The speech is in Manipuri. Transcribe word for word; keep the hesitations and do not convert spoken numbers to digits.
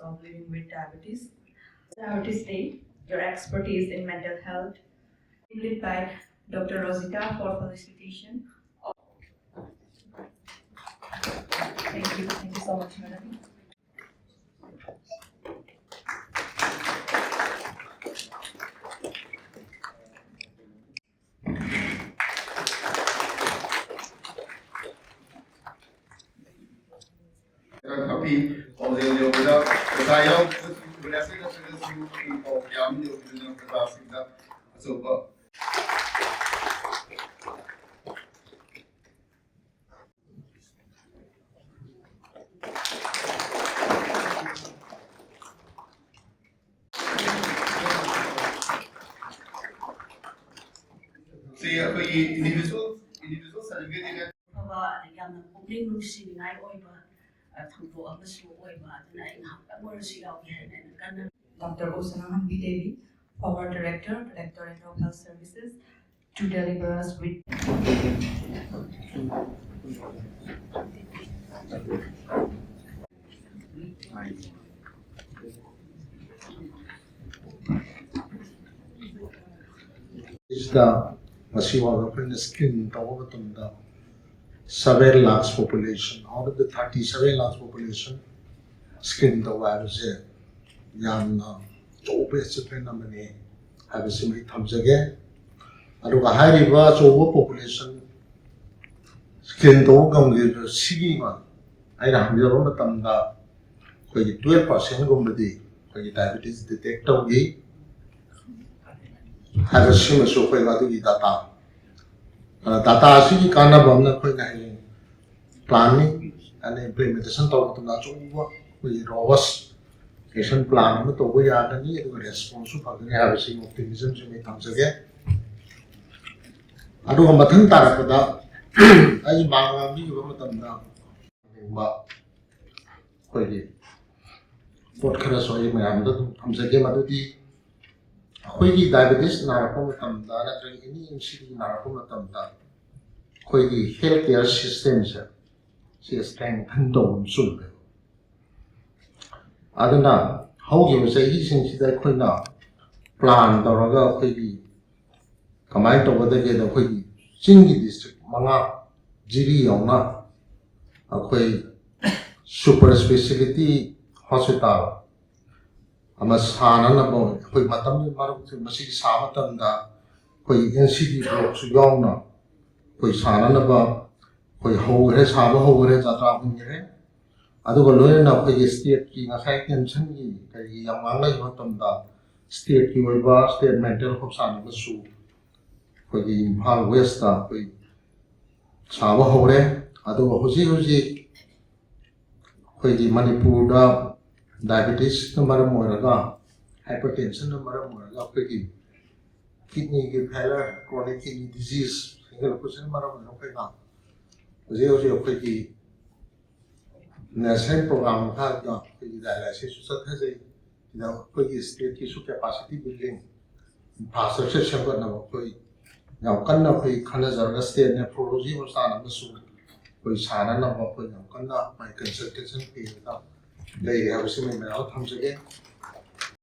of living with diabetes. Diabetes Day, your expertise in mental health, led by Doctor Rosita for felicitation. Thank you. Thank you so much, madam. ꯈꯔ ꯈꯛꯄꯤ ꯄꯥꯎꯖꯦꯜ ꯌꯧꯕꯗ ꯄ꯭ꯔꯖꯥ ꯌꯥꯎꯗ꯭ꯔꯒꯁꯨ, ꯄ꯭ꯔꯖꯥꯁꯤꯡ ꯅꯠꯇ꯭ꯔꯒꯁꯨ ꯄꯥꯎ ꯀꯌꯥ ꯑꯃ ꯌꯧꯕꯗꯨꯅ ꯄ꯭ꯔꯖꯥꯁꯤꯡꯗ ꯑꯆꯧꯕ ꯁꯤ ꯑꯩꯈꯣꯏꯒꯤ individual, individual certificate ꯑꯐꯕ, ꯑꯗꯒꯤ ꯌꯥꯝꯅ ꯄꯨꯛꯅꯤꯡ ꯅꯨꯡꯁꯤꯅꯤꯡꯉꯥꯏ ꯑꯣꯏꯕ, ꯑ, ꯊꯧꯗꯣꯛ ꯑꯃꯁꯨ ꯑꯣꯏꯕ꯫ ꯑꯗꯨꯅ ꯑꯩ ꯉꯥꯏꯍꯥꯛꯇꯪ ꯑꯣꯏꯔꯁꯨ ꯌꯥꯎꯒꯦ ꯍꯥꯏꯅ ꯑꯩꯅ ꯀꯟꯅ Doctor Usanangan B Devi, former director, Directorate of Health Services, to deliver us with ꯁꯤꯗ ꯉꯁꯤ ꯐꯥꯎꯗ ꯑꯩꯈꯣꯏꯅ screen ꯇꯧꯕ ꯃꯇꯝꯗ seven lakhs population, out of the thirty seven lakhs population screen ꯇꯧꯕ ꯍꯥꯏꯕꯁꯦ ꯌꯥꯝꯅ ꯑꯆꯧꯕ achievement ꯑꯃꯅꯤ ꯍꯥꯏꯕꯁꯤꯃ ꯑꯩ ꯊꯝꯖꯒꯦ꯫ ꯑꯗꯨꯒ ꯍꯥꯏꯔꯤꯕ ꯑꯆꯧꯕ population screen ꯇꯧꯕ ꯉꯝꯈꯤꯕ ꯁꯤꯒꯤ ꯑꯩꯅ ꯍꯪꯖꯕ ꯃꯇꯝꯗ ꯑꯩꯈꯣꯏꯒꯤ twelve percent ꯒꯨꯝꯕꯗꯤ ꯑꯩꯈꯣꯏꯒꯤ diabetes detect ꯇꯧꯈꯤ ꯍꯥꯏꯕꯁꯤꯃꯁꯨ ꯑꯩꯈꯣꯏ ꯑꯗꯨꯒꯤ data, data ꯑꯁꯤꯒꯤ ꯀꯥꯟꯅꯕ ꯑꯃꯅ ꯑꯩꯈꯣꯏꯅ ꯍꯌꯦꯡ planning and implementation ꯇꯧꯕ ꯃꯇꯝꯗ ꯑꯆꯧꯕ ꯑꯩꯈꯣꯏꯒꯤ robust action plan ꯑꯃ ꯇꯧꯕ ꯌꯥꯒꯅꯤ, ꯑꯗꯨꯒ response ꯁꯨ ꯐꯒꯅꯤ ꯍꯥꯏꯕꯁꯤ optimism ꯁꯤꯃ ꯑꯩ ꯊꯝꯖꯒꯦ꯫ ꯑꯗꯨꯒ ꯃꯊꯪ ꯇꯥꯔꯛꯄꯗ ꯑꯩ ꯃꯥꯡ ꯉꯥꯡꯕꯤꯈꯤꯕ ꯃꯇꯝꯗ ꯀꯩꯒꯨꯝꯕ ꯑꯩꯈꯣꯏꯒꯤ ꯄꯣꯠ ꯈꯔꯁꯨ ꯑꯩ ꯃꯌꯥꯝꯗ ꯑꯗꯨꯝ ꯊꯝꯖꯒꯦ, ꯃꯗꯨꯗꯤ ꯑꯩꯈꯣꯏꯒꯤ diabetes ꯅꯥꯔꯛꯄ ꯃꯇꯝꯗ ꯅꯠꯇ꯭ꯔꯒ any NCD ꯅꯥꯔꯛꯄ ꯃꯇꯝꯗ ꯑꯩꯈꯣꯏꯒꯤ health care system ꯁꯦ ꯁꯤ strengthen ꯇꯧꯕ ꯑꯃ ꯆꯨꯝꯃꯦ꯫ ꯑꯗꯨꯅ ꯍꯧꯈꯤꯕ ꯆꯍꯤꯁꯤꯡꯁꯤꯗ ꯑꯩꯈꯣꯏꯅ ꯄ꯭ꯂꯥꯟ ꯇꯧꯔꯒ ꯑꯩꯈꯣꯏꯒꯤ ꯀꯃꯥꯏꯅ ꯇꯧꯒꯗꯒꯦꯗ, ꯑꯩꯈꯣꯏꯒꯤ ꯆꯤꯡꯒꯤ ꯗꯤꯁꯇ꯭ꯔꯤꯛ ꯃꯉꯥ, ꯖꯤꯔꯤ ꯌꯧꯅ ꯑꯩꯈꯣꯏ ꯁꯨꯄꯔ ꯏꯁꯄꯦꯁꯤꯌꯦꯂꯤꯇꯤ ꯍꯣꯁꯄꯤꯇꯥꯜ ꯑꯃ ꯁꯥꯅꯅꯕ ꯑꯩꯈꯣꯏ ꯃꯇꯝꯒꯤ ꯃꯔꯨꯞꯁꯦ ꯃꯁꯤꯒꯤ ꯁꯥꯕ ꯃꯇꯝꯗ ꯑꯩꯈꯣꯏ ꯑꯦꯟ ꯁꯤ ꯗꯤ ꯕ꯭ꯂꯣꯛꯁꯨ ꯌꯥꯎꯅ ꯑꯩꯈꯣꯏ ꯁꯥꯅꯅꯕ ꯑꯩꯈꯣꯏ ꯍꯧꯈ꯭ꯔꯦ, ꯁꯥꯕ ꯍꯧꯈ꯭ꯔꯦ, ꯖꯇ꯭ꯔꯥ ꯍꯨꯟꯈ꯭ꯔꯦ꯫ ꯑꯗꯨꯒ ꯂꯣꯏꯅꯅ ꯑꯩꯈꯣꯏꯒꯤ ꯁ꯭ꯇꯦꯠꯀꯤ ꯉꯁꯥꯏ ꯇꯦꯟꯁꯟꯒꯤ ꯀꯔꯤꯒꯤ ꯌꯥꯝ ꯉꯥꯡꯅꯈꯤꯕ ꯃꯇꯝꯗ ꯁ꯭ꯇꯦꯠꯀꯤ ꯑꯣꯏꯕ ꯁ꯭ꯇꯦꯠ ꯃꯦꯟꯇꯦꯜ ꯍꯣꯁꯄꯤꯇꯥꯜ ꯑꯃꯁꯨ ꯑꯩꯈꯣꯏꯒꯤ ꯏꯝꯐꯥꯜ ꯋꯦꯁꯇ ꯑꯩꯈꯣꯏ ꯁꯥꯕ ꯍꯧꯔꯦ꯫ ꯑꯗꯨꯒ ꯍꯧꯖꯤꯛ ꯍꯧꯖꯤꯛ ꯑꯩꯈꯣꯏꯒꯤ ꯃꯅꯤꯄꯨꯔꯗ ꯗꯥꯏꯕꯦꯇꯤꯁꯅ ꯃꯔꯝ ꯑꯣꯏꯔꯒ, ꯍꯥꯏꯄꯔꯇꯦꯟꯁꯟꯅ ꯃꯔꯝ ꯑꯣꯏꯔꯒ ꯑꯩꯈꯣꯏꯒꯤ ꯀꯤꯗꯅꯤꯒꯤ ꯐꯦꯂꯔ, ꯀ꯭ꯔꯣꯅꯤꯛ ꯀꯤꯗꯅꯤ ꯗꯤꯖꯤꯖ ꯍꯦꯟꯒꯠꯂꯛꯄꯁꯤꯅ ꯃꯔꯝ ꯑꯣꯏꯔꯒ ꯑꯩꯈꯣꯏꯅ ꯍꯧꯖꯤꯛ ꯍꯧꯖꯤꯛ ꯑꯩꯈꯣꯏꯒꯤ ꯅꯦꯁꯅꯦꯜ ꯄ꯭ꯔꯣꯒ꯭ꯔꯥꯝ ꯃꯈꯥꯗ ꯑꯩꯈꯣꯏꯒꯤ ꯗꯥꯏꯂꯥꯏꯁꯤꯁꯁꯨ ꯆꯠꯊꯖꯩ꯫ ꯁꯤꯗ ꯑꯩꯈꯣꯏꯒꯤ ꯁ꯭ꯇꯦꯠꯀꯤꯁꯨ ꯀꯦꯄꯥꯁꯤꯇꯤ ꯕꯤꯜꯗꯤꯡ, ꯏꯟꯐ꯭ꯔꯥꯁ꯭ꯇ꯭ꯔꯛꯆꯔ ꯁꯦꯝꯒꯠꯅꯕ ꯑꯩꯈꯣꯏ ꯌꯥꯝ ꯀꯟꯅ ꯑꯩꯈꯣꯏ ꯈꯟꯅꯖꯔꯒ ꯁ꯭ꯇꯦꯠ ꯅꯦꯐ꯭ꯔꯣꯂꯣꯖꯤ ꯍꯣꯁꯄꯤꯇꯥꯜ ꯑꯃꯁꯨ ꯑꯩꯈꯣꯏ ꯁꯥꯅꯅꯕ ꯑꯩꯈꯣꯏ ꯌꯥꯝ ꯀꯟꯅ ꯃꯥꯏ ꯀꯟꯁꯜꯇꯦꯁꯟ ꯄꯤꯔꯒ ꯂꯩꯔꯦ ꯍꯥꯏꯕꯁꯤꯃ ꯃꯌꯥꯝ ꯊꯝꯖꯒꯦ꯫